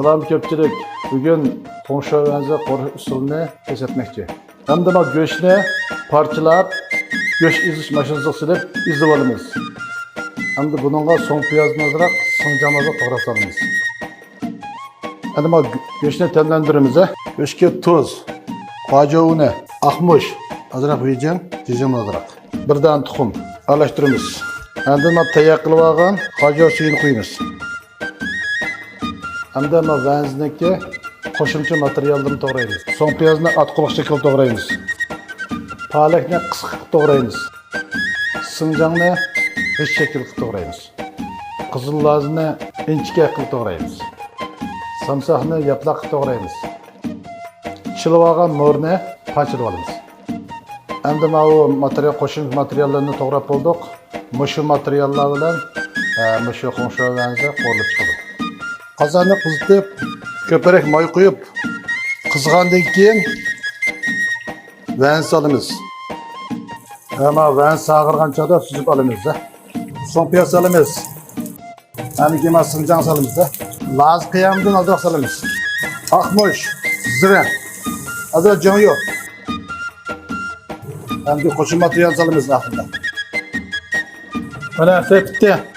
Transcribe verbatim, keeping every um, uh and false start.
سالام كۆپچىلىك، بۈگۈن خۇڭشۇ ۋەنزە قورۇش ئۇسۇلىنى كۆرسەتمەكچى. ئەمدى ما گۆشنى پارچىلاپ، گۆش ئېزىش ماشىنىسىغا سېلىپ ئېزىۋالىمىز. ئەمدى بۇنىڭغا سوڭ پىيازنى ئازراق، سىڭجاڭنى ئازراق توغراپ سالىمىز. ئەمدى ما گۆشنى تەملەندۈرىمىز. گۆشكە تۇز، خۇاجيو ئۇنى، ئاقمۇچ، ئازراق ۋىجىن، جىجىڭ ئازراق، بىر دانە تۇخۇم ئارىلاشتۇرىمىز. ئاندىن ما تەييار قىلىپ ئالغان خۇاجيو سۈيىنى قۇيىمىز. ئەمدى ما ۋەنزىنىڭكى قوشۇمچە ماتېرىياللىرىنى توغرايمىز. سوڭ پىيازنى ئاتقۇلۇق شەكىلدە توغرايمىز. پالەكنى قىسقا قىلىپ توغرايمىز. سىڭجاڭنى غىچ شەكىلدە قىلىپ توغرايمىز. قىزىل لازىنى ئىنچىكە قىلىپ توغرايمىز. سامساقنى ياپىلاق قىلىپ توغرايمىز. چىلىۋالغان مورىنى پارچىلىۋالىمىز. ئەمدى ماۋۇ ماتېرىيال، قوشۇمچە ماتېرىياللارنى توغراپ بولدۇق. مۇشۇ ماتېرىياللار بىلەن، ئە، مۇشۇ خۇڭشۇ ۋەنزە قورۇلۇپ چىقىدۇ. قازاننى قىزىتىپ، كۆپرەك ماي قۇيۇپ، قىزغاندىن كېيىن ۋەنزە سالىمىز. ئەمما ۋەنزە ساغىرغان چاغدا سۈزۈپ ئالىمىز. سوڭ پىياز سالىمىز. ئەمدى كېيىن سىڭجاڭ سالىمىز. لازا قىيامىدىن ئازراق سالىمىز. ئاقمۇچ، زىرە، ئازراق جياڭيۇ. ئەمدى قوشۇمچە ماتېرىيال سالىمىز ئاخىرىدا. مانا، پۈتتى.